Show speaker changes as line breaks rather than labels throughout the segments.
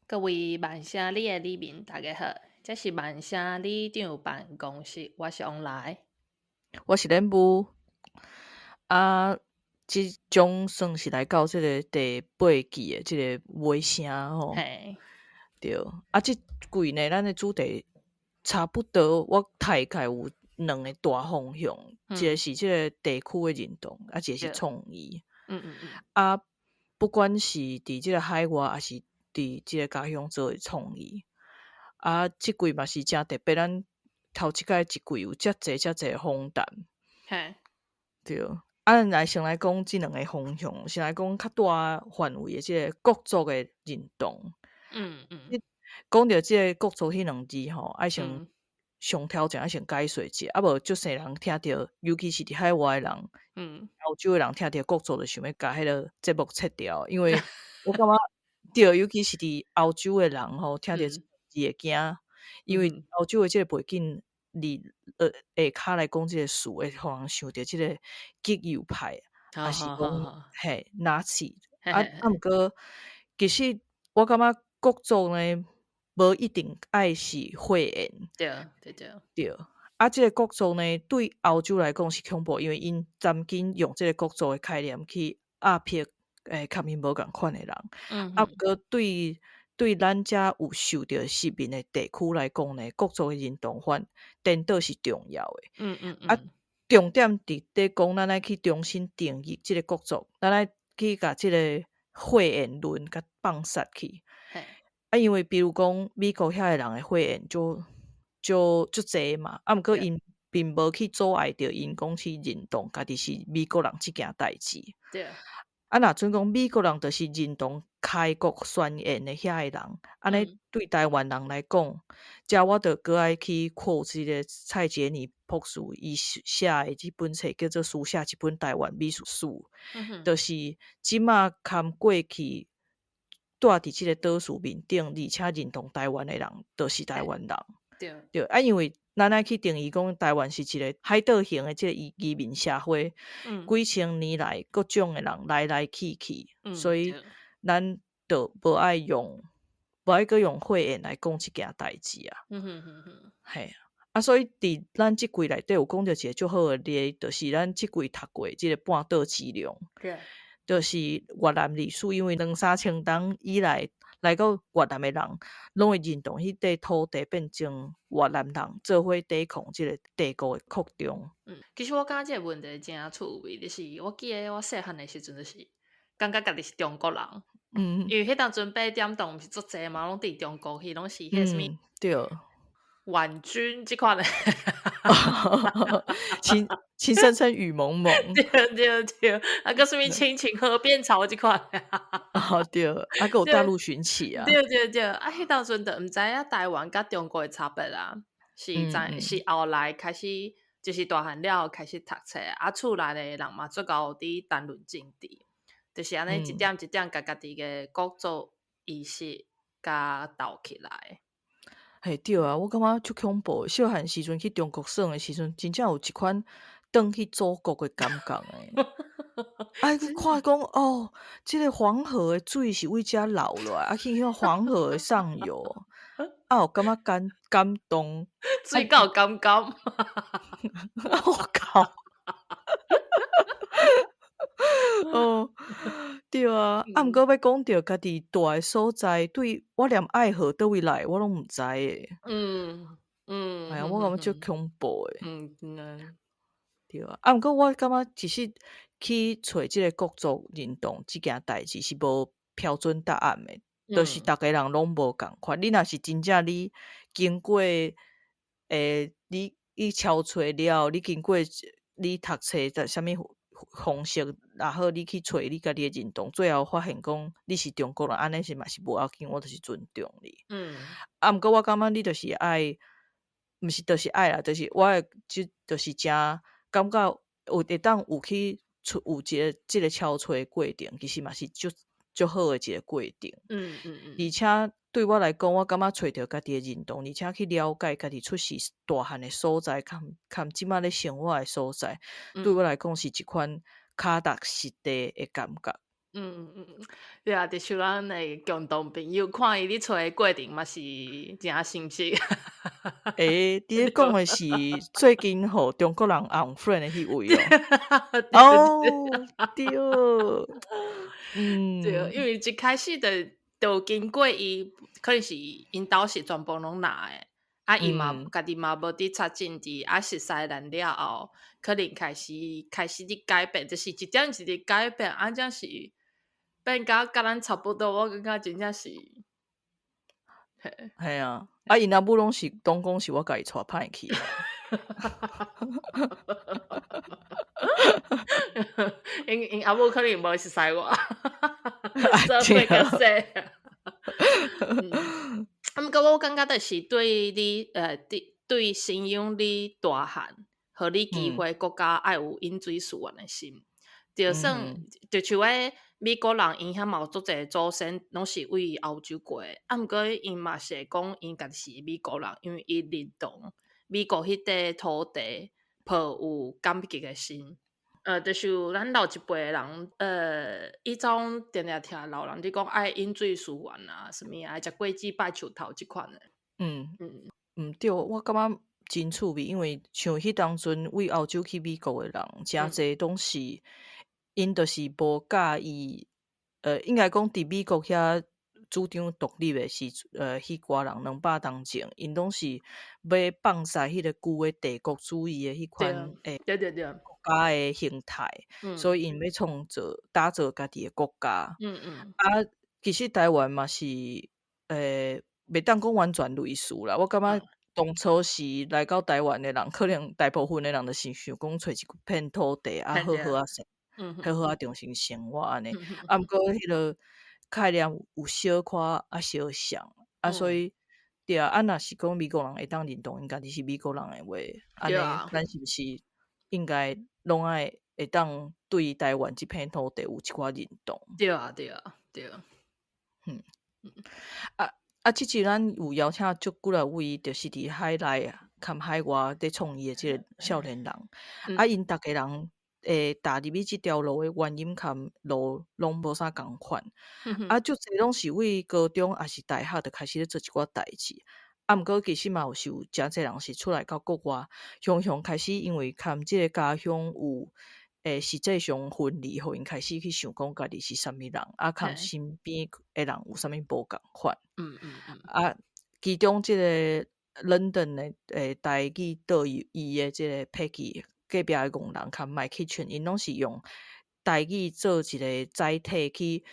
各位萬聲里的里民，大家好，這是萬聲里長辦公室，我是王來，
我是連武。啊，這種算是來到這个第八季的這个尾聲吼。
嘿，
對。啊，這季呢，咱的主題差不多，我大概有兩个大方向，一个是這个地區的認同，啊，一个是創意。啊，不管是佇這个海外，抑是佇這个家鄉做的創意，啊，這季嘛是誠特別，咱頭一擺一季有遮濟遮濟訪談。對。啊，咱來先來講這兩个方向，先來講較大範圍的這个國族的認同。講著這个國族彼兩字吼，愛先上頭前愛先解說一下，啊無足濟人聽著，尤其是佇海外的人，歐洲的人聽著國族就想欲共彼个節目切掉，因為我感覺對，尤其是佇歐洲的人吼，聽著這字會驚，因為歐洲的這个背景，佇下跤來講這个詞，會予人想著這个極右派，抑是講嘿納粹。啊啊，毋過其實我感覺國族呢，無一定愛是血緣。對。啊，這个國族呢，對歐洲來講是恐怖，因為𪜶曾經用這个國族的概念去壓迫共𪜶無仝款的人。啊，毋過對咱遮有受著殖民的地區來講呢，國族的認同反顛倒是重要的。啊，重點佇咧講，咱愛去重新定義這个國族，咱愛去共這个血緣論共放殺去。啊，因為比如講美國遐的人的血緣就就足濟嘛，啊，毋過𪜶並無去阻礙著𪜶講去認同家己是美國人這件代誌。啊，若準講美國人就是認同開國宣言的遐个人，按呢對台灣人來講，遮我著閣愛去擴這个蔡傑尼博士伊寫的這本冊叫做《書寫一本台灣美術史》，就是這馬堪過去蹛佇這个島嶼面頂，而且認同台灣的人，就是台灣人。對，啊，因為咱愛去定義講台灣是一个海島型的這个移民社會，幾千年來各種的人來來去去，所以咱就無愛用，無愛閣用血緣來講這件代誌啊。嘿，啊，所以佇咱這季內底有講著一个足好的例，就是咱這季讀過這个半島之龍，就是越南歷史，因為兩三千冬以來，來到越南的人，攏會認同彼塊土地變成越南人做伙抵抗這个帝國的擴張。
嗯，其實我感覺這个問題誠趣味，就是我記得我細漢的時陣，就是感覺家己是中國人。因為彼當陣八點檔毋是足濟嘛，攏佇中國戲，攏是彼啥物婉君這款的，
情情深深雨濛濛，
對對對，啊，閣啥物青青河邊草這款，
哦對，啊，閣有大陸尋奇啊，
對對對，啊，彼當陣就毋知影台灣佮中國的差別啊，是在是後來開始，就是大漢了後開始讀冊，啊，厝內的人嘛足𠢕佇談論政治，就是按呢一點一點共家己的國族意識共鬥起來。
嘿，對啊，我感覺足恐怖。細漢時陣去中國耍的時陣，真正有一款轉去祖國的感覺欸。啊，去看講哦，這个黃河的水是對遮流落來，啊，去彼黃河的上游，啊，有感覺感動，
水敢有甘甘？
我靠！哦，對啊，啊，毋過欲講著家己蹛的所在，對我連愛河佗位來，我攏毋知的。哎呀，我感覺足恐怖的。對啊，啊，毋過我感覺其實去揣這个國族認同這件代誌是無標準答案的，就是逐个人攏無仝款。你若是真正你經過，你超揣了，你經過你讀冊在啥物方式，然後你去揣你家己的認同，最後發現講你是中國人，按呢是嘛是無要緊，我就是尊重你。啊，毋過我感覺你就是愛，毋是就是愛啦，就是我的這就是誠感覺有會當有去出有一个這个超揣的過程，其實嘛是足足好的一个過程。而且對我來講，我感覺揣著家己的認同，而且去了解家己出世大漢的所在，含這馬咧生活的所在，對我來講是一款腳踏實地的感覺。
嗯嗯嗯，對啊，就像咱的共同朋友，看伊咧揣的過程嘛是誠心實。
欸，你咧講的是最近予中國人 unfriend 的彼位哦。哦，對，
對，因為一開始就經過伊，可能是𪜶兜是全部攏藍的，啊，伊嘛家己嘛無佇插政治，啊，熟似咱了後，可能開始佇改變，就是一點一滴改變，啊，才是變甲佮咱差不多，我感覺真正是，
嘿，嘿啊，啊，𪜶阿母攏是當講是我共伊帶歹去。
𪜶阿母可能無熟似我，做伙較細。啊，毋過我感覺就是對你，對生養你大漢，予你機會，閣較愛有飲水思源的心。就算就像彼美國人，𪜶遐嘛有足濟祖先，攏是為歐洲過的。啊，毋過𪜶嘛是會講，𪜶家己是美國人，因為伊認同美國彼塊土地，抱有感激的心。就是咱老一輩的人，以前定定聽老人佇講愛飲水思源啊，啥物愛食果子拜樹頭這款的。
嗯嗯，毋對，我感覺真趣味，因為像彼當陣為歐洲去美國的人，誠濟攏是𪜶就是無佮意，應該講佇美國遐主張獨立的是，彼寡人200冬前，𪜶攏是欲放屎彼個舊的帝國主義的彼款
對對對，
國家的形態，所以𪜶欲創造打造家己的國家。
嗯嗯。
啊，其實台灣嘛是，袂當講完全類似啦。我感覺當初時來到台灣的人，可能大部分的人就是想講揣一片土地啊，好好啊生，好好啊重新生活按呢。啊，毋過彼個概念有小可啊相像，啊，所以對啊，啊，若是講美國人會當認同𪜶家己是美國人的話，按呢，咱是毋是應該攏愛會當對台灣這片土地有一寡認同？
對啊，對啊，對啊。
嗯，啊啊，這集咱有邀請足幾若位，就是佇海內含海外佇創業的這個少年人，啊，𪜶逐家人會踏入去這條路的原因含路攏無啥仝款，啊，足濟攏是為高中抑是大學就開始咧做一寡代誌，啊，毋過其實嘛有是有誠濟人是出來到國外，雄雄開始因為含這個家鄉有實際上分離，予𪜶開始去想講家己是啥物人，啊，含身邊的人有啥物無仝款。啊，其中這個 London 的台語導遊伊的這個 Peggy 隔壁的戇人含 My Kitchen，𪜶攏是用台語做一個載體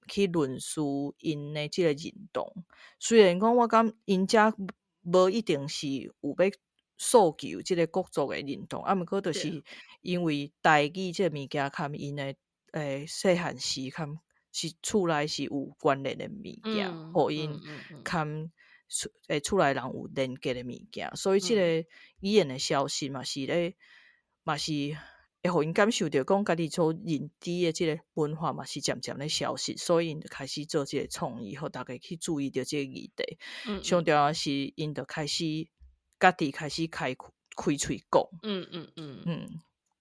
去論述𪜶的這個認同。雖然講我感覺𪜶遮無一定是有欲訴求這個國族的認同，啊，毋過就是因為台語這個物件，含𪜶的細漢時含是厝內是有關聯的物件，予𪜶含厝內人有連結的物件，所以這個語言的消失嘛是咧，嘛是會予𪜶感受著講家己所認知的這個文化嘛是漸漸咧消失，所以𪜶就開始做這個創意，予大家去注意著這個議題。上重要是𪜶就開始家己開始開喙講。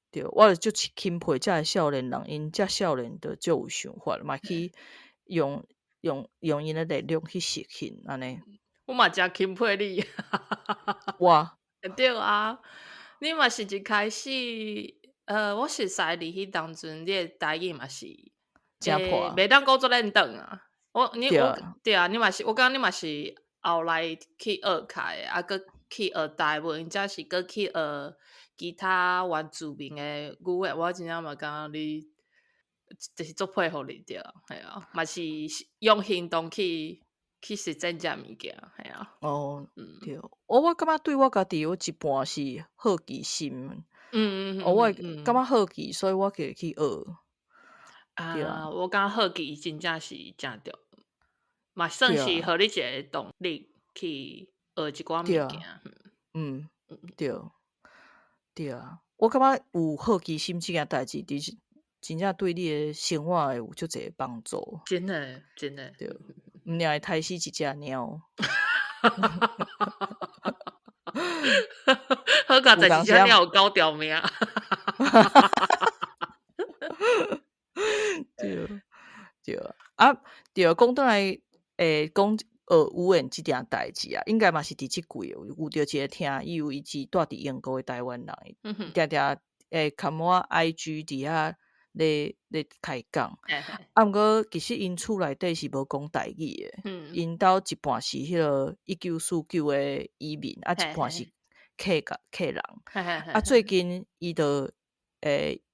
對，我就足欽佩這个少年人，𪜶遮少年就足有想法，嘛去用𪜶的力量去實現按呢。
我嘛誠欽佩你。
我。
對啊，你嘛是一開始，我熟似你彼當陣，你的台語嘛是
誠破，
袂當講做輪轉啊。對啊，你嘛是，我感覺你嘛是後來去學開的，啊，閣去學台文，才是閣去學其他原住民的語言。我真正嘛感覺你就是足佩服你對，嘿啊，嘛是用行動去實踐這物件，嘿啊。
哦，對，我感覺對我家己有一半是好奇心。我會感覺好奇，所以我就會去學。
啊，我感覺好奇真正是誠重要，嘛算是予你一個動力去學一寡物件。
嗯，對，對啊，我感覺有好奇心這件代誌，其實真正對你的生活會有足濟幫助。
真的，真的。
對，毋爾會刣死一隻貓。
好佳哉，一隻貓有九條命。
對。啊，對，講轉來，講學語言這件代誌啊，應該嘛是佇這季有遇著一個聽友，伊是住佇英國的台灣人，定定會含我 IG 佇遐咧開講。啊，毋過其實𪜶厝內底是無講台語的，𪜶兜一半是彼個1949的移民，啊，一半是客家客人。啊，最近伊就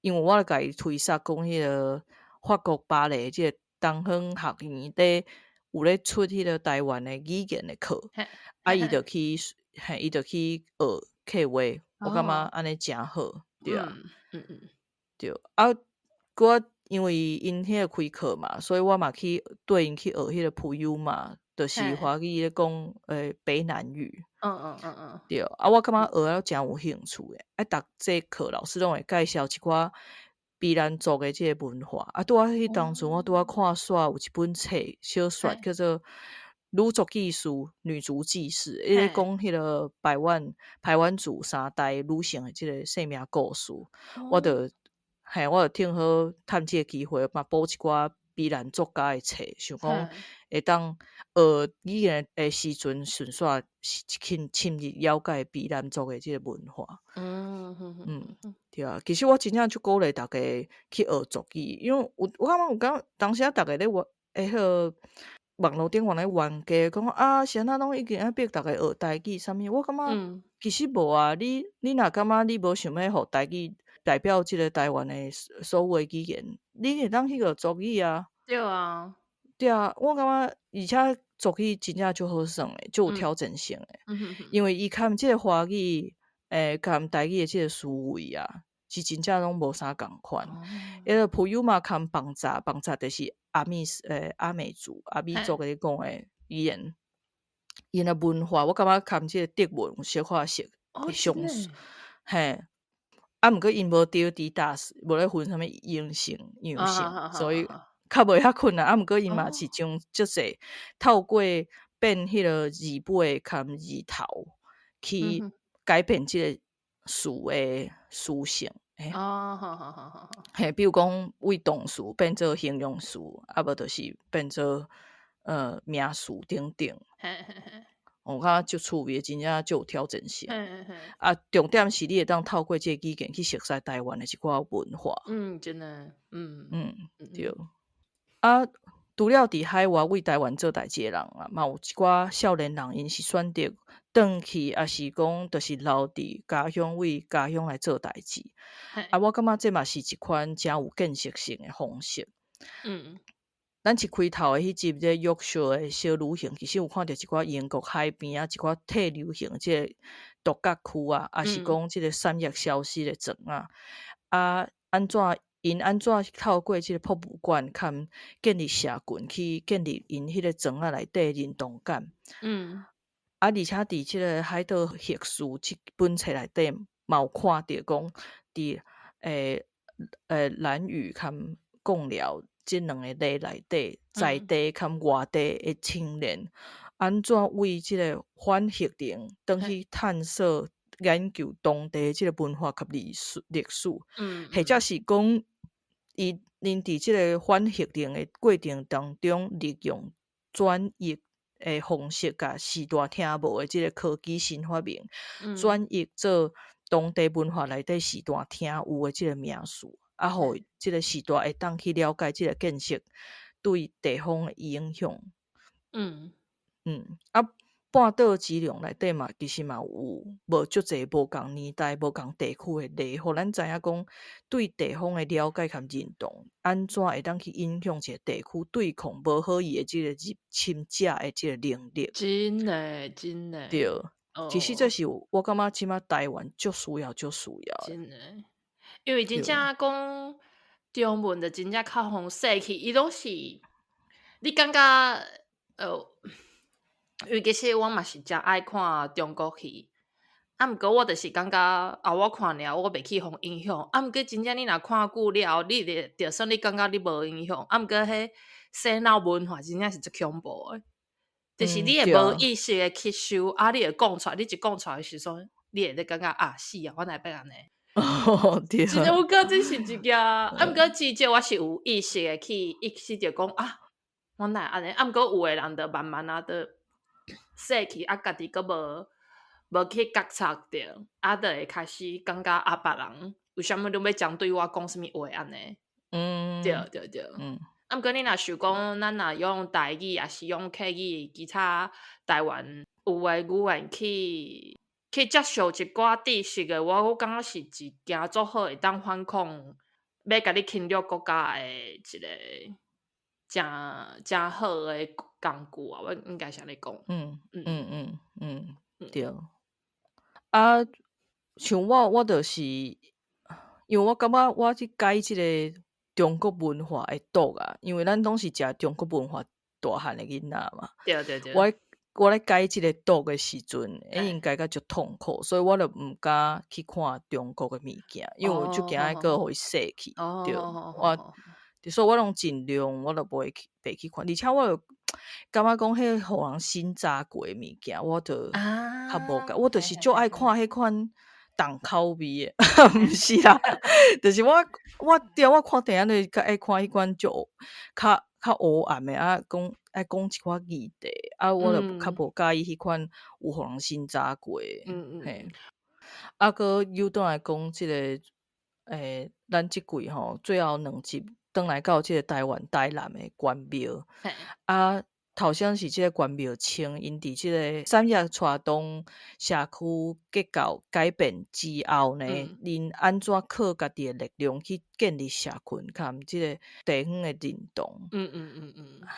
因為我共伊推捒講彼個法國巴黎這個東方學院咧有咧出彼個台灣的語言的課，啊，伊就去嘿，伊就去學客話，我感覺按呢誠好，對啊。對，啊，閣因為𪜶彼個開課嘛，所以我嘛去綴𪜶去學彼個普悠瑪，就是華語咧講卑南語。對，啊，我感覺學了誠有興趣的，啊，逐節課老師攏會介紹一寡卑南族的這個文化。啊，拄仔彼當陣，我拄仔看煞有一本冊小說叫做《女族記事》女族記事，伊咧講彼個排灣族三代女性的這個生命故事。我就嘿，我就趁好趁這個機會，嘛補一寡卑南作家的冊，想講會當學語言的時陣，順紲深深入了解卑南族的這個文化。對啊，其實我真正足鼓勵大家去學族語，因為有我感覺有感覺當時啊，逐家咧冤，彼個網路頂懸咧冤家，講啊，是按怎攏已經愛逼逐家學台語啥物？我感覺其實無啊，你若感覺你無想欲予台語代表這個台灣的所有的語言，你會當去學族語啊。
對啊。
對啊，我感覺而且族語真正足好耍的，足有挑戰性的。因為伊含這個華語，含台語的這個思維啊，是真正攏無啥仝款。彼個普悠瑪含磅雜，磅雜就是阿美阿美族、阿美族咧講的語言，𪜶的文化，我感覺含這個德文有小可熟相似。嘿，啊，毋過𪜶無丟滴打死，無咧分啥物陰性、陽性，所以較袂遐困難。啊，毋過𪜶嘛是將足濟透過變彼個字尾含字頭去改變這個詞的屬性。
哦，好好好好。
嘿，比如講為動詞變做形容詞，啊無就是變做名詞等等。我感覺足趣味，真正足有挑戰性。啊，重點是你會當透過這個語言去熟悉台灣的一寡文化。
嗯，真的，嗯
嗯，對。啊，除了佇海外為台灣做代誌的人啊，嘛有一寡少年人，𪜶是選擇轉去，抑是講就是留佇家鄉為家鄉來做代誌。啊，我感覺這嘛是一款誠有建設性的方式。咱一開頭的彼集這約瑟的小旅行，其實有看著一寡英國海邊啊，一寡退流行這個度假區啊，抑是講這個產業消失的庄仔，啊，按怎𪜶按怎透過這個博物館，含建立社群，去建立𪜶彼個庄仔內底認同感。啊，而且佇這個海島核事這本冊內底，嘛有看著講，佇蘭嶼含貢寮這兩个地內底，在地含外地的青年，按怎為這個反核能，轉去探索研究當地這個文化佮歷史，或者是講，𪜶佇這個反核能的過程當中，利用轉譯的方式，共時代聽無的這個科技新發明，轉譯做當地文化內底時代聽有的這個名詞。啊，予這個時代會當去了解這個建設對地方的影響。啊，半島之龍內底嘛，其實嘛有無足濟無仝年代、無仝地區的例，予咱知影講對地方的了解佮認同，按怎會當去影響一個地區對抗無好意的這個入侵者的這個能力。
真的，真的。
對，其實這是我感覺這馬台灣足需要、足需要的。
真的。因為真正講中文就真正較予洗去，伊攏是你感覺因為其實我嘛是誠愛看中國戲，啊，毋過我就是感覺啊，我看了我袂去予影響，啊，毋過真正你若看久了後，你就算你感覺你無影響，啊，毋過彼洗腦文化真正是足恐怖的，就是你會無意識的吸收，啊，你會講出來，你一講出來的時陣，你會咧感覺啊，死啊，我哪會欲按呢？
哦，對。
真正我感覺這是一件，啊，毋過至少我是有意識的去意識著講啊，我哪會按呢？啊，毋過有的人就慢慢仔就細去，啊，家己閣無去覺察著，啊，就會開始感覺啊，別人為啥物攏欲針對我講啥物話按呢？對對對。啊，毋過你若想講，咱若用台語，抑是用客語，其他台灣有的語言去接受一寡知識的，我感覺是一件足好會當反抗欲共你侵略國家的一個誠誠好的工具啊！我應該是按呢講。
嗯，對。啊，像我，我就是，因為我感覺我去解這个中國文化的毒啊，因為咱攏是食中國文化大漢的囡仔嘛。
對對對。
我咧解這个毒的時陣，已經解甲足痛苦，所以我就毋敢去看中國的物件，因為我足驚愛閣予伊洗去。對，我，所以我攏盡量，我都袂去，袂去看。而且我又感覺講，彼个予人審查過的物件，我就較無共，我就是足愛看彼款重口味的，毋是啦，就是我對我看電影就是較愛看彼款足較烏暗的啊，講愛講一寡議題啊，我就較無佮意彼款有予人審查過的。嘿。啊，閣又轉來講這个，咱這季吼最後兩集轉來到這个台灣台南的關廟。啊，頭先是這个關廟清，𪜶佇這个產業帶動社區結構改變之後呢，𪜶按怎靠家己的力量去建立社群，佮這个地方的認同。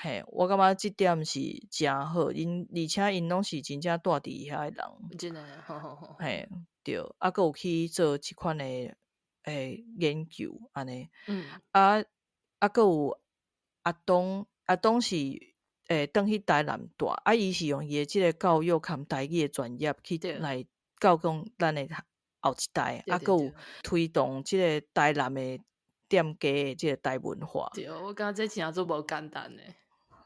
嘿，我感覺這點是誠好，𪜶而且𪜶攏是真正住佇遐的人。
真的，好好好。
嘿，對，啊，閣有去做這款的研究，按呢。啊啊，閣有阿東，阿東是轉去台南住，啊，伊是用伊的這个教育佮台語的專業去來教講咱的後一代，啊，閣有推動這个台南的店家的這个台文化。
對，我感覺這真正足無簡單的。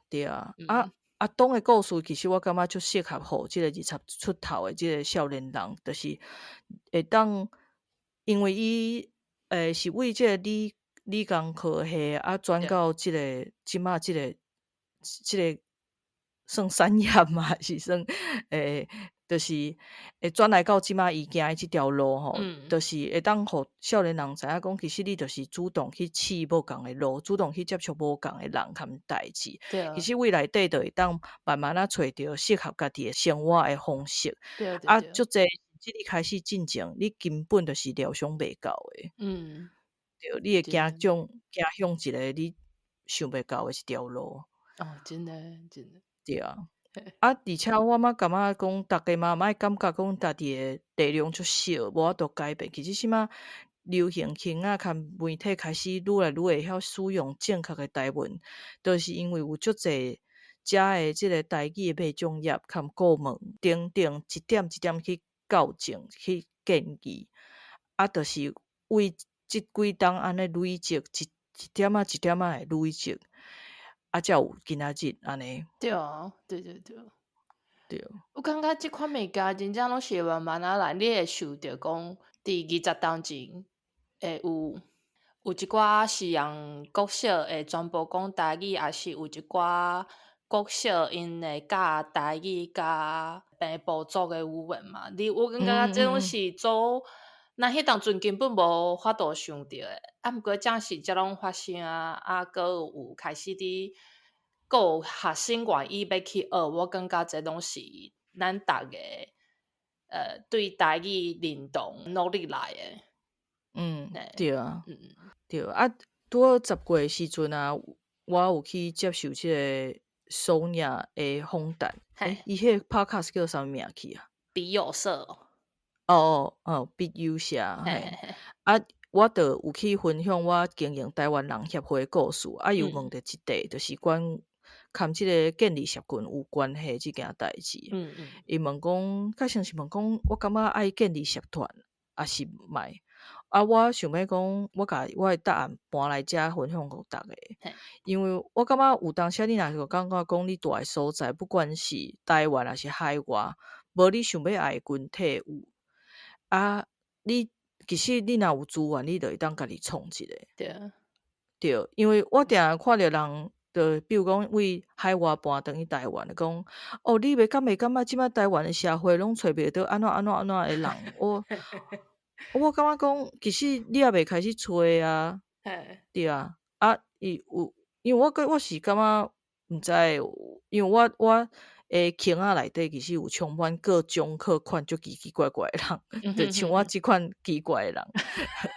對啊，啊阿東的故事，其實我感覺足適合予這个20出頭的這个少年人，就是會當，因為伊是為這个理工科系啊，轉到這个這馬這个算產業嘛，還是算就是會轉來到這馬伊行的這條路吼，就是會當予少年人知影講，其實你就是主動去試無仝的路，主動去接觸無仝的人佮代誌。其實未來底就會當慢慢仔揣著適合家己的生活的方式。啊，足濟這你開始進前，你根本就是料想袂到的。對，你會行向一个你想袂到的一條路。
哦，真的，真的。
對啊。啊，而且我嘛感覺講，逐家嘛莫感覺講家己的力量足小，無法度改變。其實這馬流行興啊，佮媒體開始愈來愈會曉使用正確的台文，就是因為有足濟遮的這个台語的麥種業佮顧問等等，一點一點去校正、去建議，啊，就是為這幾冬按呢累積一點仔一點仔的累積。啊，才有今仔日按呢。
對啊，對對對。
對。
我感覺這款物件真正攏是慢慢仔來，你會想著講，佇20冬前會有一寡西洋國小會全部講台語，抑是有一寡國小𪜶會教台語佮平埔族的語言嘛？你我感覺這攏是做。咱彼當陣根本無法度想著的，啊，毋過正是這攏發生啊，啊，閣有開始佇，閣有學生願意欲去學，我感覺這攏是咱逐个，對台語認同努力來的。
嗯，對啊，對啊，拄好10月的時陣啊，我有去接受這个索尼的訪談，伊彼個 podcast 叫啥物名去啊？
筆友社。
哦哦哦，筆友社嘿，啊，我就有去分享我經營台灣人協會的故事，啊，又問著一題，就是關佮這个建立社群有關係這件代誌。伊問講，較像是問講，我感覺愛建立社團，抑是莫？啊，我想欲講，我共我的答案搬來遮分享予逐家，因為我感覺有當時你若是感覺講你住的所在，不管是台灣抑是海外，無你想欲愛的群體有。啊！你其實你若有資源，你就會當家己創一个。
對啊。
對，因為我定定看著人就比如講為海外搬轉去台灣，講哦，你袂感袂感覺這擺台灣的社會攏揣袂著按怎按怎按怎的人？我感覺講，其實你也未開始揣啊，對啊，啊，伊有，因為我是感覺毋知，因為我的圈仔內底其實有充滿各種各款足奇奇怪怪的人，就像我這款奇怪的人，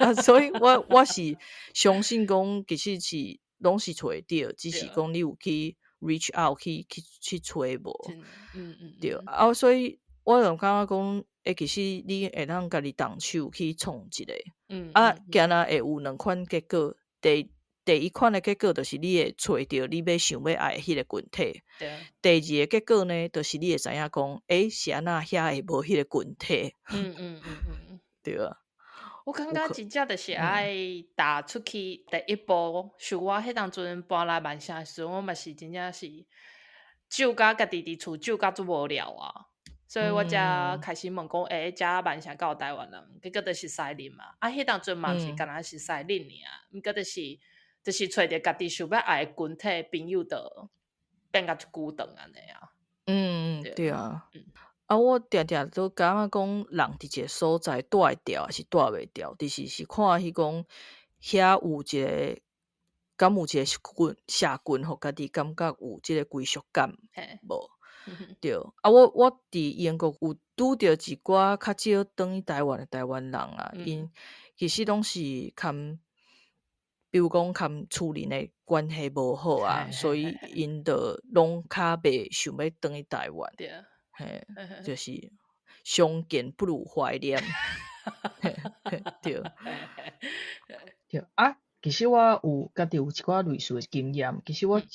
啊，所以我是相信講，其實是攏是揣會著，只是講你有去 reach out 去揣無？對，啊，所以我就感覺講，欸，其實你會當家己動手去創一個，啊，敢若會有兩款結果，第一款的結果就是你會揣著你欲想欲愛的彼个群體。第二个結果呢，就是你會知影講，欸，是按怎遐會無彼个群體。對啊。
我感覺真正就是愛踏出去第一步。像我彼當陣搬來曼城的時陣，我嘛是真正是住甲家己佇厝住甲足無聊啊，所以我才開始問講，欸，遮曼城敢有台灣人？結果就是熟恁嘛。啊，彼當陣嘛毋是干焦是熟恁爾，毋過就是揣著家己想欲愛的群體朋友，就變甲足久長按呢啊。
嗯，對啊。啊，我定定都感覺講，人佇一个所在蹛會牢，抑是蹛袂牢，就是看彼講遐有一个，敢有一個社群，予家己感覺有這个歸屬感無？對。啊，我佇英國有拄著一寡較少轉去台灣的台灣人啊，𪜶其實攏是含，比如講含厝人的關係無好啊，所以𪜶就攏較袂想欲轉去台灣。嘿，就是相見不如懷念。對。
對啊，其實我有家己有一寡類似的經驗。其實我是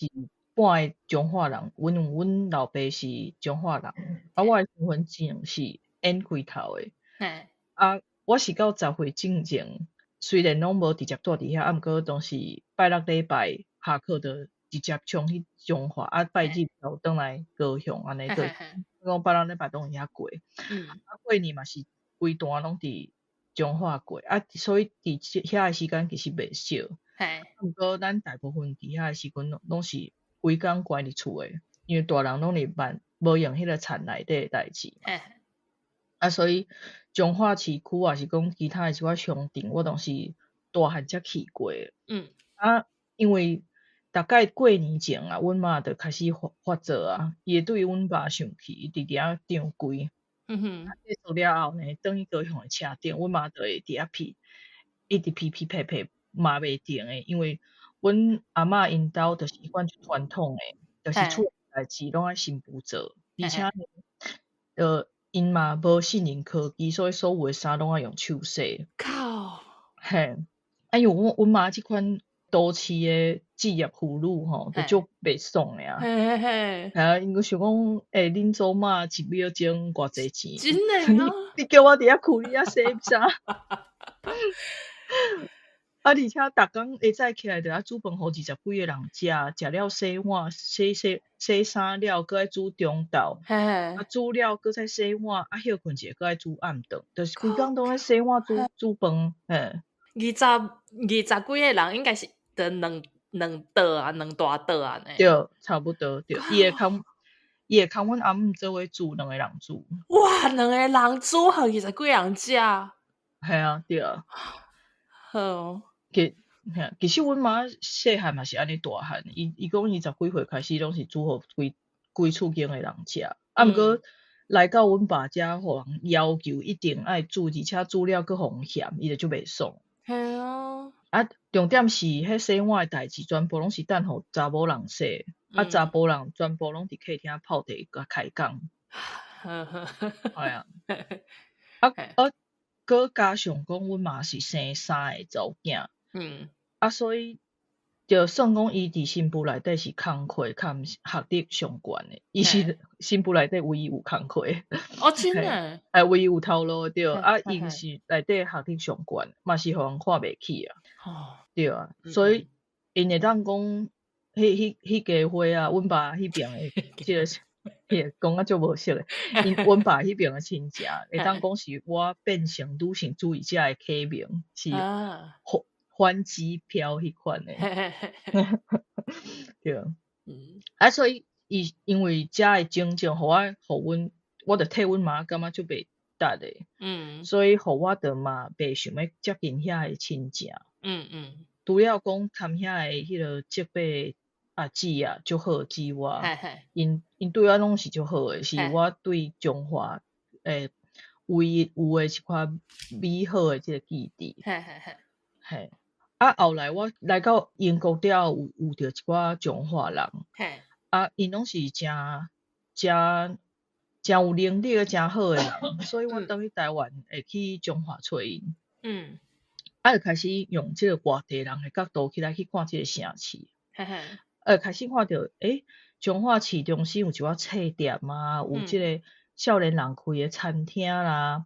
半個彰化人，阮老爸是彰化人，啊，我的身份證是 N 開頭的。啊，我是到10歲進前，雖然攏無直接蹛佇遐，啊，毋過當時拜六禮拜下課就直接衝去彰化，啊，拜日就轉來高雄，按呢對。講拜六禮拜攏佇遐過。啊，過年嘛是規段攏佇彰化過，啊，所以佇遐的時間其實袂少。毋過咱大部分佇遐的時陣，攏是規工關佇厝的，因為大人攏佇辦無閒彼个田內底的代誌嘛。啊，所以彰化市區抑是講其他的一寡鄉鎮，我攏是大漢才去過。啊，因為逐擺過年前啊，阮媽就開始發作啊，伊會對阮爸生氣，伊直直仔張開。啊，結束了後呢，轉去高雄的車頂，阮媽就會佇遐批，一直批批批批，罵袂停的，因為阮阿嬤𪜶兜就是彼款傳統的，就是厝內代誌攏愛新婦做，而且呢，𪜶嘛無信任科技，所以所有的衫攏愛用手洗。
靠！
嘿，啊，因為阮媽這款都市的職業婦女吼，就足袂爽的啊。嘿啊，𪜶閣想講，欸，恁祖媽一秒鐘偌濟錢？
真的啊？
你叫我佇遐囥佇遐洗衫。啊，而且逐工下早起來就愛煮飯予20幾個人食，食了洗碗，洗洗洗衫了，閣愛煮中晝，啊，煮了閣再洗碗，啊，歇睏一下閣愛煮暗頓，就是規工攏咧洗碗煮飯，嘿。
二十幾個人應該是得兩桌啊，兩大桌按呢。
對，差不多對。伊會囥阮阿姆做伙煮，兩個人煮。
哇，兩個人煮，予二十幾個人食。
嘿啊，對啊。
好。
其實阮媽細漢嘛是按呢大漢，伊講伊十幾歲開始攏是煮予規規厝間的人食，啊，毋過來到阮爸遮，予人要求一定愛煮，而且煮了閣予人嫌，伊就足袂爽。
嘿啊。
啊，重點是彼洗碗的代誌全部攏是等予查某人洗，啊，查埔人全部攏佇客廳泡茶共開講。係啊。啊啊，閣加上講，阮媽是生三個查某囝。啊，所以就算講伊佇新婦內底是工課較毋是學歷上懸的，伊是新婦內底唯一有工課。
哦，真的？
哎，唯一有頭路的對，啊，伊是內底學歷上懸，嘛是予人看袂起啊。對啊，所以𪜶會當講，彼家伙啊，阮爸彼爿的，這个彼個講甲足無熟的，阮爸彼爿的親戚，會當講是我變成女性主義者的啟蒙，是反指標彼款的。對，啊，所以伊因為遮的種種，予我，予阮，我就替阮媽感覺足袂值的，所以予我就嘛袂想欲接近遐的親情。除了講含遐的彼个叔伯阿姊啊足好之外，𪜶𪜶對我攏是足好的，是我對彰化唯一有的一款美好的這个記憶。嘿，啊，後來我來到英國了後，有遇著一寡彰化人，啊，𪜶攏是誠誠誠有能力、誠好的人，所以我轉去台灣會去彰化揣𪜶。啊，就開始用這个外地人的角度去來去看這个城市。開始看著，欸，彰化市中心有一寡冊店啊，有這个少年人開的餐廳啦，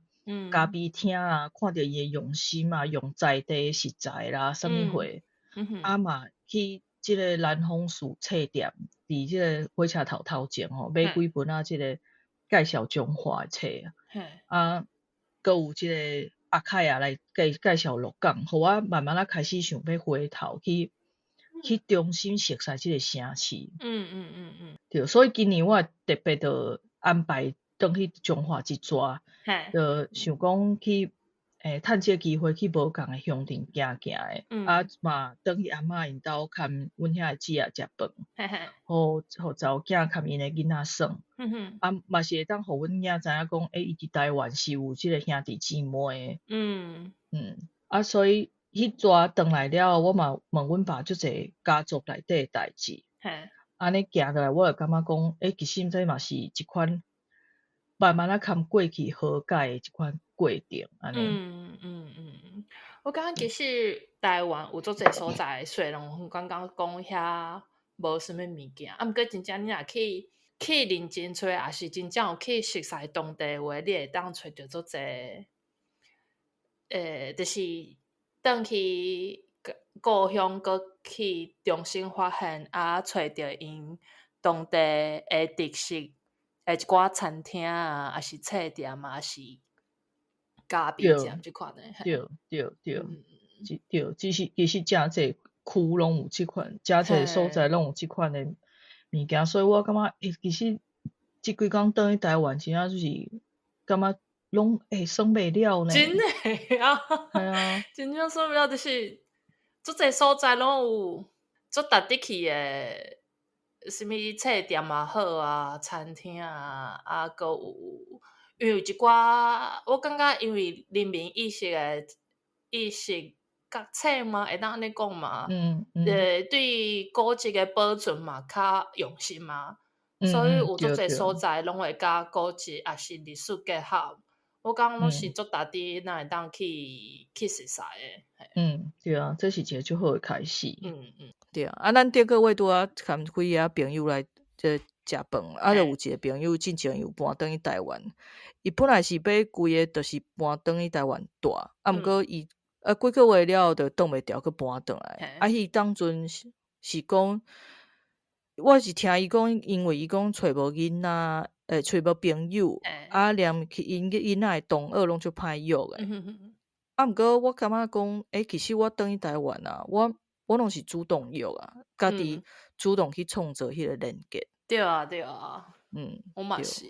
咖啡廳啦，看著伊的用心啊，用在地的食材啦，啥物貨，啊嘛去這个南豐樹冊店，佇這个火車頭頭前吼，買幾本仔這个介紹彰化的冊啊，閣有這个阿凱仔來介紹鹿港，予我慢慢仔開始想欲回頭去重新熟悉這个城市。對，所以今年我特別就安排轉去彰化一逝，就想講去，趁這个機會去無仝的鄉鎮行行的，啊嘛轉去阿嬤𪜶兜崁阮遐的姊仔食飯，予予查某囝崁𪜶的囡仔耍，啊嘛是會當予阮囝知影講，欸，伊佇台灣是有這个兄弟姊妹的。啊，所以彼逝轉來了後，我嘛問阮爸足濟家族內底的代誌。按呢行落來，我就感覺講，欸，其實這嘛是一款慢慢仔崁過去和解的一款過程，按呢。
我感覺其實台灣有足濟所在，雖然阮剛剛講遐無啥物物件，啊，毋過真正你若去認真揣，抑是真正有去熟似當地的話，你會當揣著足濟，就是轉去故鄉，閣去重新發現，啊，揣著𪜶當地的特色的一寡餐廳啊，抑是冊店啊，抑是咖啡店這款的。
對對對，對，只是其實誠濟區攏有這款，誠濟所在攏有這款的物件，所以我感覺，欸，其實這幾工轉去台灣，真正就是感覺攏會耍袂了呢。
真的啊！
係啊，
真正耍袂了，就是足濟所在攏有足值得去的，啥物冊店也好啊，餐廳啊，啊，閣有，因為有一寡，我感覺因為人民意識的意識覺醒嘛，會當按呢講嘛？對古蹟的保存嘛較用心嘛，所以有足濟所在攏會佮古蹟抑是歷史結合。我感覺攏是足值得，咱會當去熟似的。
嗯，對啊，這是一个足好的開始。
對啊，啊，咱頂個月拄仔崁幾个朋友來這食飯，啊，就有一个朋友進前有搬轉去台灣，伊本來是欲規个就是搬轉去台灣住，啊，毋過伊啊幾個月了後就擋袂牢，閣搬轉來。啊，彼當陣是講，我是聽伊講，因為伊講揣無囡仔，揣無朋友，啊，連去𪜶囡仔的同學攏足歹約的。啊，毋過我感覺講，欸，其實我轉去台灣啊，我攏是主動約啊，家己主動去創造彼個連結。
對啊，對啊。我嘛是。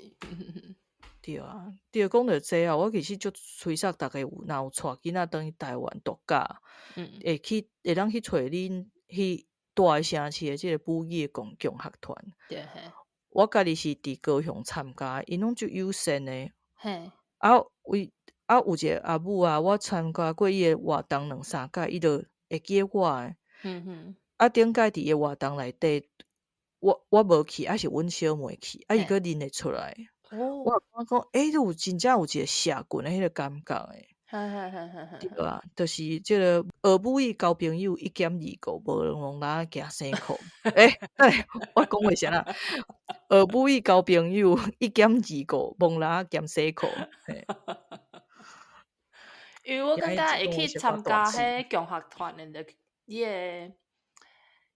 對啊，對，講著這啊，我其實足催促逐家有若有帶囡仔轉去台灣度假，會去會當去揣恁彼住的城市的這个母語的共學團。我家己是佇高雄參加，𪜶攏足友善的。啊，為啊有一个阿母啊，我參加過伊的活動兩三擺，伊就會記得我的。啊，頂擺佇伊的活動內底，我無去，啊是阮小妹去，啊伊閣認會出來。我感覺講，欸，你有真正有一個社群的彼個感覺的。對啊，就是這个學母語交朋友一兼二顧，無戇蜊仔行生褲。欸，我講話啥啦？學母語交朋友一兼二顧，戇蜊仔兼洗褲。
因為我感覺會去參加彼共學團的，就你的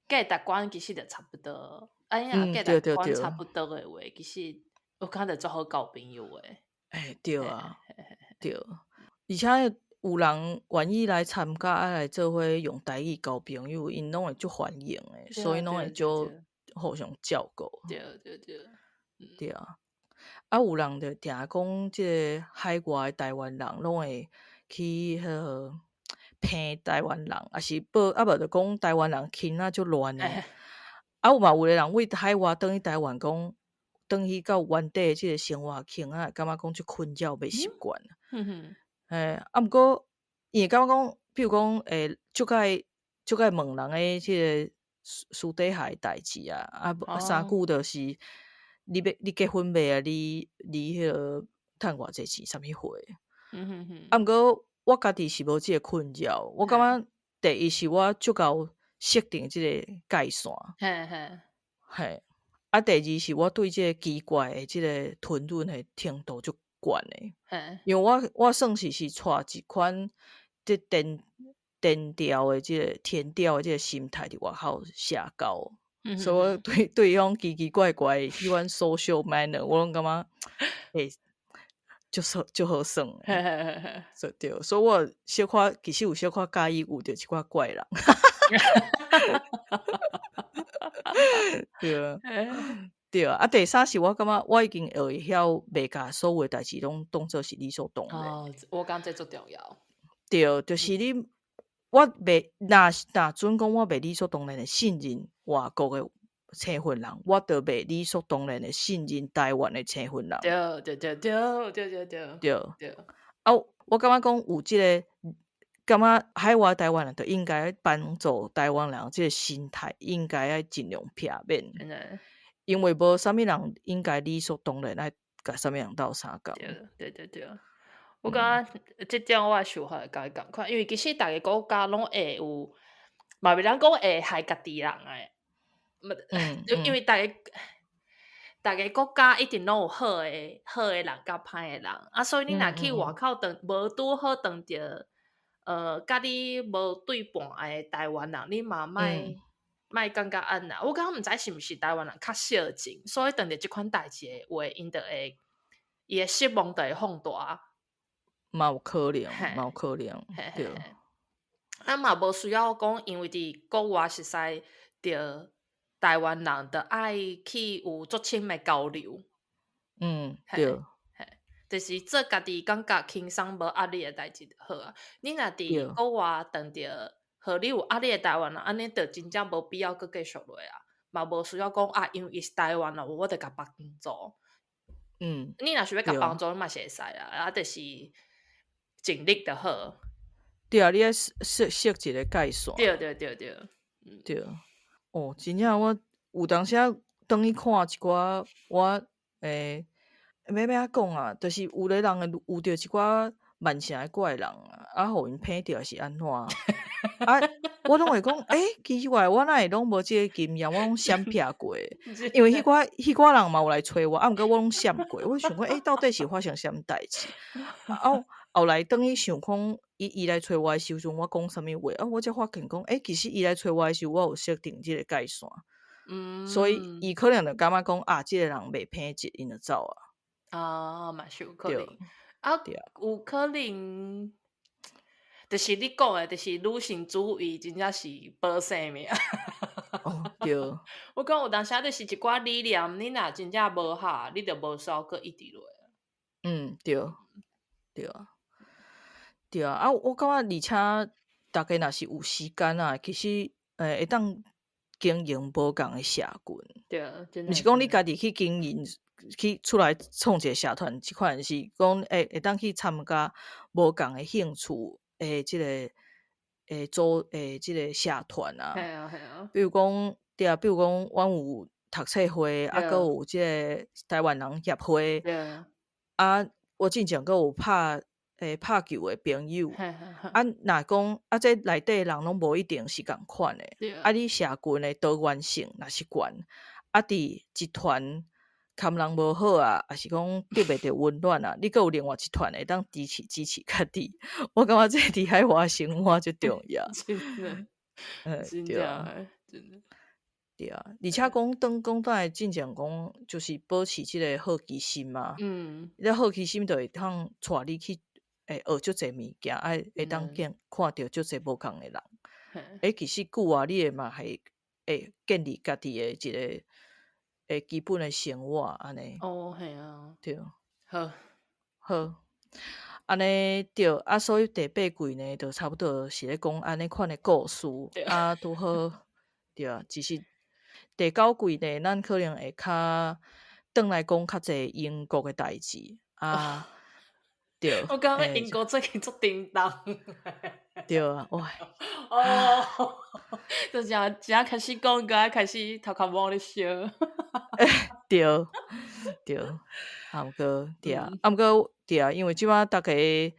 價值觀其實就差不多。啊，你若價值觀差不多的話，其實我感覺就足好交朋友的。
欸，對啊，對。而且有人願意來參加，啊來做伙用台語交朋友，𪜶攏會足歡迎的，所以攏會足互相照顧。
對對對，
對啊。啊，有人就定講，這个海外的台灣人攏會去彼個騙台灣人，抑是報啊無就講台灣人圈仔足亂的。啊，有嘛有个人為海外轉去台灣，講轉去到原底的這个生活圈啊，感覺講足困擾，袂習慣。嘿，啊，毋過伊會感覺講，比如講，欸，足愛足愛問人的這个私底下的代誌啊，啊，三句就是你欲你結婚未啊？你彼个趁偌濟錢，啥物貨？啊，毋過我家己是無這个困擾，我感覺第一是我足夠設定這个界線。嘿，啊，第二是我對這个奇怪的這个吞忍的程度足懸的。因為我算是是帶一款這單單調的這个填調的這个心態佇外口社交，所以我對彼種奇奇怪怪的彼款 social manner，我攏感覺欸，足好耍的。對，所以我小可其實有小可佮意有著一寡怪人。對啊，對啊。啊，第三是我感覺我已經學會曉袂共所有的代誌攏當做是理所當然。
哦，我感覺這足重要。
對，就是你，我袂，若準講我袂理所當然的信任外國的生份人，我就袂理所當然的信任台灣的生份人。
對對對對對對對。
對。對。啊，我感覺講有這个，感覺海外台灣人就應該幫助台灣人這个心態，應該愛盡量避免。因為無啥物人應該理所當然愛共啥物人鬥相共。
對對對對。我感覺這點我的想法會佮伊仝款，因為其實逐个國家攏會有，嘛袂當講會害家己人的，因為逐个國家一定攏有好的人佮歹的人，啊，所以你若去外口當無拄好當著，佮你無對盤的台灣人，你嘛莫感覺按那。我感覺毋知是毋是台灣人較小情，所以當著這款代誌的話，𪜶就會伊的失望就會放大。
嘛有可能，嘛有可能，對。
啊嘛無需要講，因為佇國外熟似著台灣人，就愛去有足深的交流。
嗯，對。
就是做家己感覺輕鬆無壓力的代誌就好啊。你若佇國外當著予你有壓力的台灣人，按呢就真正無必要閣繼續落啊。嘛無需要講啊，因為伊是台灣人，我就共幫助。你若想欲共幫助，你嘛是會使啊。啊，就是盡力就好。
對啊，你愛設一個界線。
對對對對。
對。哦，真正我有當時轉去看一寡我欸，欲按怎講啊？就是有个人會遇著一寡曼城的怪人啊，啊，予𪜶騙著是按怎？啊，我攏會講，欸，奇怪，我哪會攏無這个經驗，我攏閃避過。因為彼寡人嘛有來揣我，啊，毋過我攏閃過。我想講，欸，到底是發生啥物代誌？啊，後來轉去想講，伊來揣我的時陣，我講啥物話？啊，我才發現講，欸，其實伊來揣我的時陣，我有設定這個界線。所以伊可能就感覺講，啊，這個人袂品質，𪜶就走啊。
啊，嘛是有可能。啊，有可能，就是你講的，就是女性主義，真正是保生命。
哦，對。
我講有當時就是一寡理念，你若真正無合，你就無需要閣一直落。
嗯，對，對啊，對啊。啊，我感覺而且大家若是有時間啊，其實會當經營無仝的社群。
對啊，
毋是講你家己去經營，去出來創一個社團，這款是講會當去參加無仝的興趣的這个組這个社團啊。
係啊係啊。
比如講，對啊，比如講，阮有讀冊會，啊，閣有這个台灣人協會。啊，我進前閣有拍球的朋友。啊，若講啊，這內底人攏無一定是仝款的。啊，你社群的多元性若是懸，啊，佇一團堪人無好啊，抑是講得袂著溫暖啊，你閣有另外一團會當支持支持家己。我感覺這佇海外生活最重要。
真的，真的，真的。
對啊，而且講當講轉來進前講，就是保持這个好奇心嘛。你好奇心就會通帶你去會學足濟物件，啊會當見看著足濟無仝的人。欸，其實久啊，你會嘛係會建立家己的一個會基本的生活按呢。
哦，係啊。
對。
好。
好。按呢對，啊，所以第八季呢，就差不多是咧講按呢款的故事，啊，拄好對啊。只是第九季呢，咱可能會較轉來講較濟英國的代誌啊。對。
我感覺英國最近足叮當。
對啊，哇！
哦，就這這開始講，閣開始頭殼毛咧燒。
對對，啊，毋過對啊，啊，毋過對啊，因為這擺逐家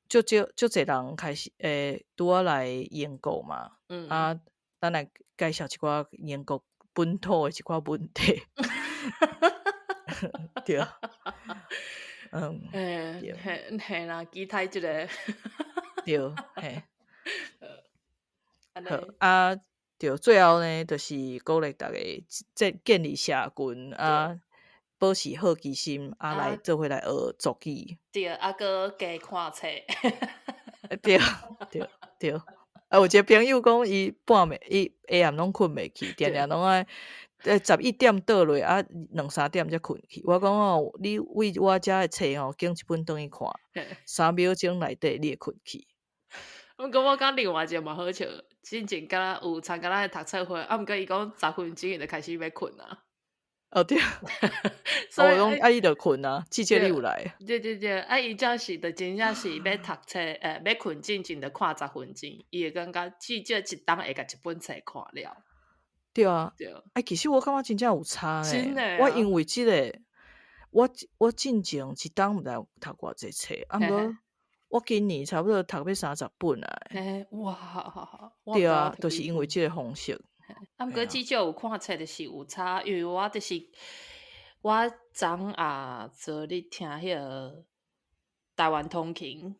足少足濟人開始會拄仔來英國嘛，啊，咱來介紹一寡英國本土的一寡問題。對啊，嗯，
嘿，嘿，嘿啦，期待一下。
對，嘿。好啊，對，最後呢，就是鼓勵大家建建立社群啊，保持好奇心啊，來做伙來學族語。
對，啊，閣加看冊。
對對對，啊，有一個朋友講，伊半暝伊下暗攏睏袂去，定定攏愛11點倒落啊，兩三點才睏去。我講哦，你為我遮的冊吼，揀一本轉去看，3秒鐘內底你會睏去。
毋過我感覺另外一個嘛好笑，之前敢若有參加咱的讀冊會，啊，毋過伊講10分鐘伊就開始欲睏啊。
哦對，
所以
我講啊，伊就睏啊，至少你有來。
對對對，啊，伊這是就真正是欲讀冊，欲睏進前就看10分鐘，伊會感覺至少一冬會共一本冊看了。
對啊，
對。
欸，其實我感覺真正有差
真的
欸，我因為這個，我進前一冬毋知有讀偌濟冊，啊，毋過我今年差不多讀欲30本啊。
嘿，哇！
對啊，就是因為這個方式。
啊，毋過至少有看冊就是有差，因為我就是我昨暗昨日聽彼個台灣通勤，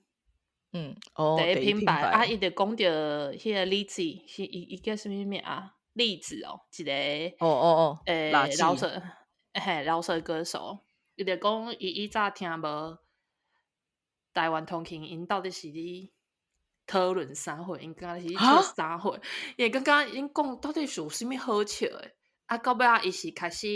哦，
第一
第一
品牌啊，
牌，
伊就講著彼個李子，是伊叫啥物名啊？栗子哦，一個
哦哦哦，辣
饒
子，
舌，嘿，饒舌歌手，伊就講伊以早聽無台灣通勤，𪜶到底是咧討論啥貨？𪜶敢若是咧笑啥貨？伊會感覺𪜶講到底是有啥物好笑的？啊，到尾仔伊是開始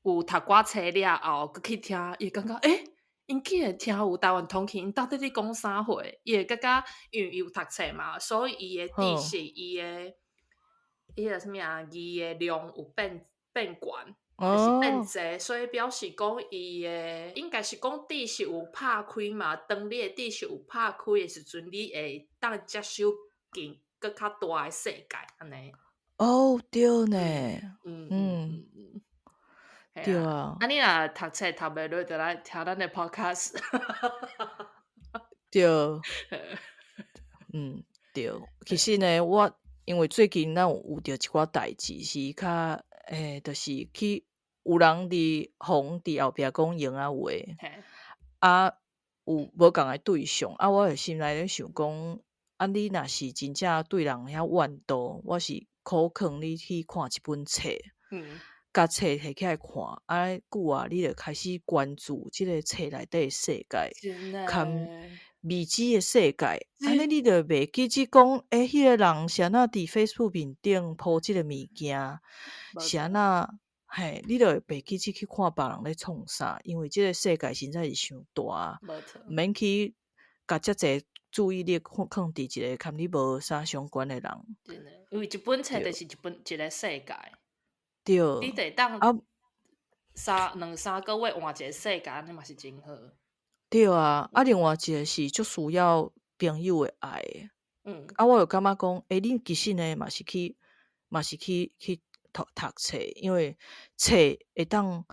有讀寡冊了後，閣去聽，伊會感覺欸，𪜶竟然聽有台灣通勤，𪜶到底咧講啥貨？伊會感覺因為伊有讀冊嘛，所以伊的知識，伊的彼個啥物啊，字的量有變變懸。就是變濟，所以表示講伊的應該是講知識有拍開嘛。當你的知識有拍開的時陣，你會當接收更閣較大的世界，按呢。
哦，對呢，對啊。
啊，你若讀冊讀袂落，就來聽咱的 podcast。
對，對。其實呢，我因為最近咱有遇著一寡代誌，是較就是去有人佇風佇後壁講閒仔話，啊，有無仝的對象，啊，我就心內咧想講，啊，你若是真正對人遐怨妒，我是苦勸你去看一本冊，共冊提起來看，啊，久啊，你就開始關注這個冊內底的世界，含未知的世界，按呢你就袂記得講，欸，彼個人是按怎佇 Facebook 面頂 po 這個物件，是按怎？嘿，你就會袂記得去看別人咧創啥，因為這個世界實在是傷大，毋免去共遮濟注意力放佇一個佮你無啥相關的人。
真的，因為一本冊就是一本一個世界。
對。
你得當兩三個月換一個世界，按呢嘛是真好。
對啊，啊，另外一個是足需要朋友的愛。啊，我就感覺講，欸，你其實呢嘛是去，嘛是去去讀讀冊，因為冊會當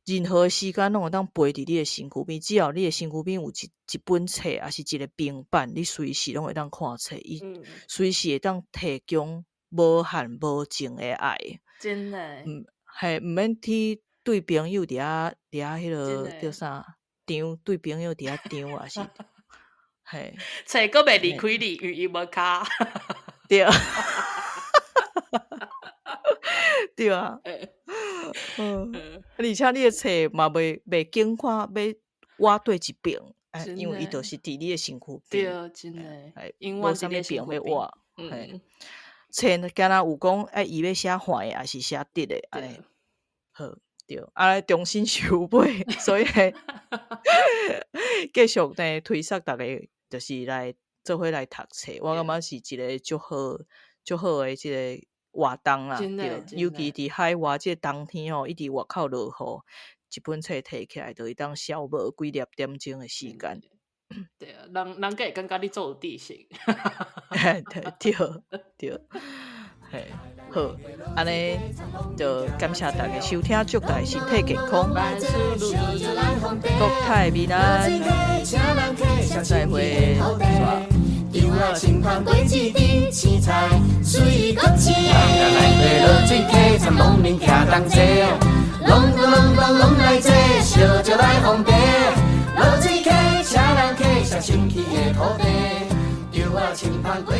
任何時間攏會當陪佇你的身軀邊，只要你的身軀邊有一本冊，抑是一個平板，你隨時攏會當看冊，伊隨時會當提供無限無盡的愛。
真的。
嘿，毋免去對朋友佇遐佇遐彼個叫啥？張對朋友佇遐張，抑是嘿，
冊閣袂離開你，因為伊無跤。
對。對啊。而且你的冊嘛袂緊看欲倚對一邊，因為伊就是佇你的身軀邊。
對，真的。
無啥物病欲活。嗯。冊敢若有講，欸，伊欲寫橫的，抑是寫直的，按呢。好，對，啊，重新收尾，所以繼續呢推捒逐家，就是來做伙來讀冊。我感覺是一個足好、足好的這個活動啦。對，尤其佇海外這個冬天吼，一直外口落雨，一本冊提起來，就會當消磨幾粒點鐘的時間。
對啊，人人閣會感覺你足有知識。
對對對，嘿，好，按呢就感謝大家收聽，祝大家身體健康，國泰民安，再會。
落水溪，請人客，寫清氣的土地，稻仔青芳果。